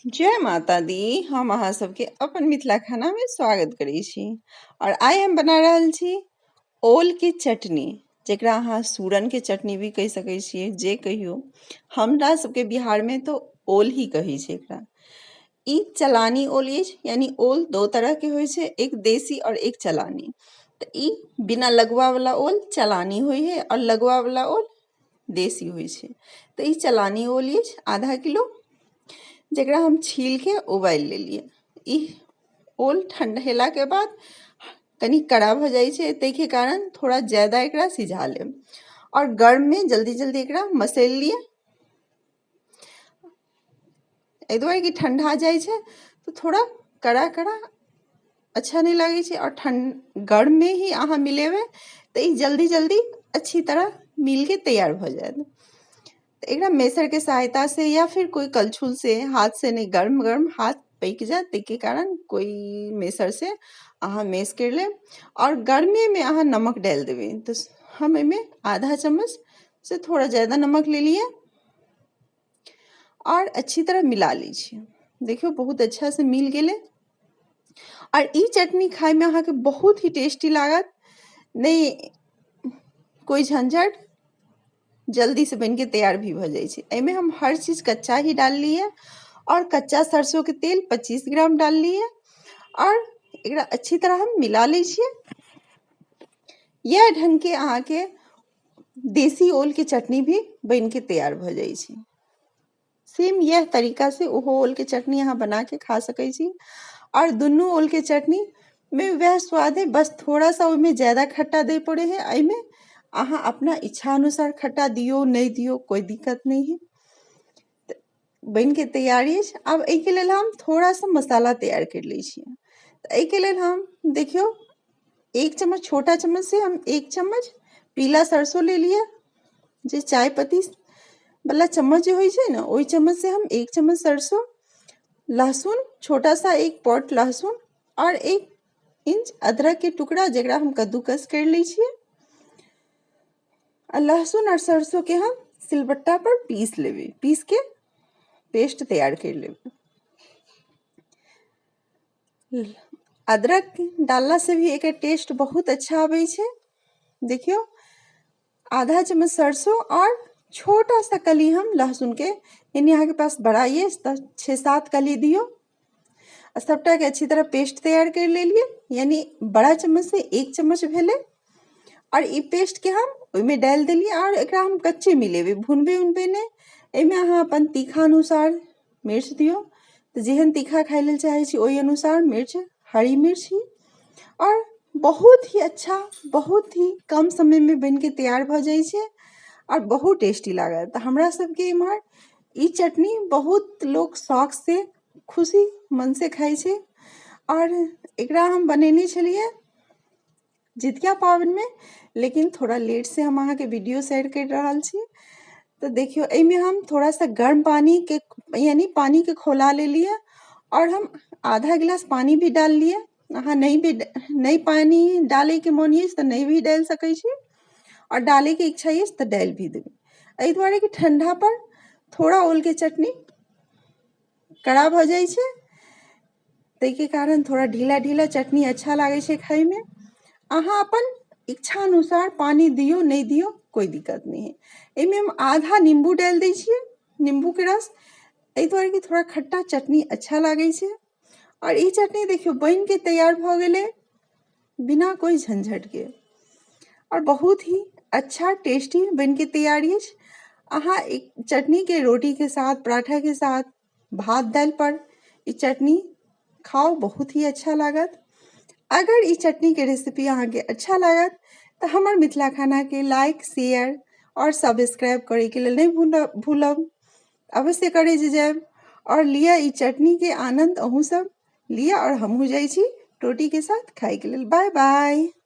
जय माता दी। हम अहाँ सबके अपन मिथिला खाना में स्वागत करै छी। और आइ हम बना रहल छी ओल के चटनी, जेकरा अहाँ सूरन के चटनी भी कहि सकै छियै, जे कहियौ। हमरा सबके बिहार में तो ओल ही कहै छै एकरा। ई चलानी ओल अछि, यानी ओल दो तरह के होइ छै, एक देसी और एक चलानी। तऽ ई बिना लगुआ वाला ओल चलानी होइ है और लगुआ वाला ओल देसी होइ छै। तऽ ई चलानी ओल अछि आधा किलो, जेकरा हम छील के उबालि लेलियै। ई ओल ठंडेला के बाद कनि कड़ा भऽ जाइ छै, ताहिके कारण थोड़ा ज्यादा एकरा सिझा लेब और गर्म में जल्दी जल्दी एकरा मसैल लिअ। एहि दुआरे कि ठंडा जाइ छै तऽ थोड़ा कड़ा कड़ा अच्छा नहि लागै छै, और ठंड गर्म में ही अहाँ मिलेबै तऽ ई जल्दी जल्दी अच्छी तरह मिल के तैयार भऽ जायत। तऽ एकरा मेसर के सहायता से या फिर कोई कलछुल से, हाथ से नहि, गर्म गर्म हाथ पकि जायत, ताहिके कारण कोई मेसर से अहाँ मेस करि लेब। और गर्मे में अहाँ नमक डालि देबै। तऽ हम एहिमे आधा चम्मच से थोड़ा ज्यादा नमक लेलियै और अच्छी तरह मिला लै छियै। देखियौ बहुत अच्छा से मिल गेलै। और ई चटनी खायमे अहाँके बहुत ही टेस्टी लागत, नहि कोइ झंझट, जल्दी से बनके तैयार भी भऽ जाइ छै। एहिमे हम हर चीज कच्चा ही डाललियै और कच्चा सरसों के तेल 25 ग्राम डाललियै और एकरा अच्छी तरह हम मिला लै छियै। इएह ढंग के अहाँके देसी ओल के चटनी भी बनके तैयार भऽ जाइ छै। सेम इएह तरीका से ओहो ओल के चटनी अहाँ बना के खा सकै छी। और दुनू ओल के चटनी में वएह स्वाद है, बस थोड़ा सा ओहिमे ज्यादा खट्टा दै पड़े है। एहिमे अहाँ अपना इच्छा अनुसार खट्टा दियौ नहि दियौ, कोई दिक्कत नहीं है। बनि के तैयार अछि। आब एहिके लेल हम थोड़ा सा मसाला तैयार करि लै छियै। तऽ एहिके लेल हम देखियौ एक चम्मच, छोटा चम्मच से हम एक चम्मच पीला सरसों ले लिअ, जे चाय पत्ती वाला चम्मच जे होइ छै ने, ओहि चम्मच से हम एक चम्मच सरसों, लहसुन छोटा सा एक पॉट लहसुन और 1 इंच अदरक के टुकड़ा, जेकरा हम कद्दूकस करि लै छियै। आ लहसुन और सरसों के हम सिलबट्टा पर पीस लेबै, पीस के पेस्ट तैयार करि लेबै। अदरक डालला से भी एकर टेस्ट बहुत अच्छा आबै छै। देखियौ आधा चम्मच सरसों और छोटा सा कली हम लहसुन के, यानी अहाँके पास बड़ा अछि तऽ 6-7 कली दियौ। आ सबटा के अच्छी तरह पेस्ट तैयार करि लेलियै, यानी बड़ा चम्मच से 1 चम्मच भेलै। और ई पेस्ट के हम ओहिमे डालि देलियै और एकरा हम कच्चे मिलेबै, भुनबै उनबै नहि। एहिमे अहाँ अपन तीखा अनुसार मिर्च दियौ, तऽ जेहन तीखा खाय लेल चाहै छी ओहि अनुसार मिर्च, हरी मिर्च ही। और बहुत ही अच्छा, बहुत ही कम समय में बनि के तैयार भऽ जाइ छै और बहुत टेस्टी लागत। तऽ हमरा सबके इम्हर ई चटनी बहुत लोक शौक से खुशी मन से खाइ छै। और एकरा हम बनेने छलियै जितिया पाबनिमे, लेकिन थोड़ा लेट से हम अहाँके वीडियो शेयर करि रहल छी। तऽ देखियौ एहिमे हम थोड़ा सा गर्म पानी के, यानी पानी के खौला लेलियै और हम आधा गिलास पानी भी डाल लियै। अहाँ नहीं पानी डालैके मोन अछि तऽ नहि भी डालि सकै छी, और डालैके इच्छा अछि तऽ डालि भी देबै। एहि दुआरे कि ठंडा पर थोड़ा ओल के चटनी कड़ा भऽ जाइ छै, ताहिके कारण थोड़ा ढीला ढीला चटनी अच्छा लागै छै खायमे। अहाँ अपन इच्छा अनुसार पानी दियौ नहि दियौ, कोई दिक्कत नहीं है। एहिमे हम आधा नींबू डालि दै छियै, नींबू के रस, एहि दुआरे कि थोड़ा खट्टा चटनी अच्छा लागै छै। और ई चटनी देखियौ बनि के तैयार भऽ गेलै बिना कोई झंझट के, और बहुत ही अच्छा टेस्टी बनि के तैयार अछि। अहाँ एक चटनी के रोटी के साथ, पराठा के साथ, भात दालि पर ई चटनी खाउ, बहुत ही अच्छा लागत। अगर ई चटनी के रेसिपी अहाँके अच्छा लागत तऽ हमर मिथिला खाना के लाइक, शेयर और सब्सक्राइब करे के लेल नहि भूलब, अवश्य करे जे जायब। और लिअ ई चटनी के आनंद अहूँ सब लिअ, और हमहूँ जाइ छी रोटी के साथ खाय के लेल। Bye bye.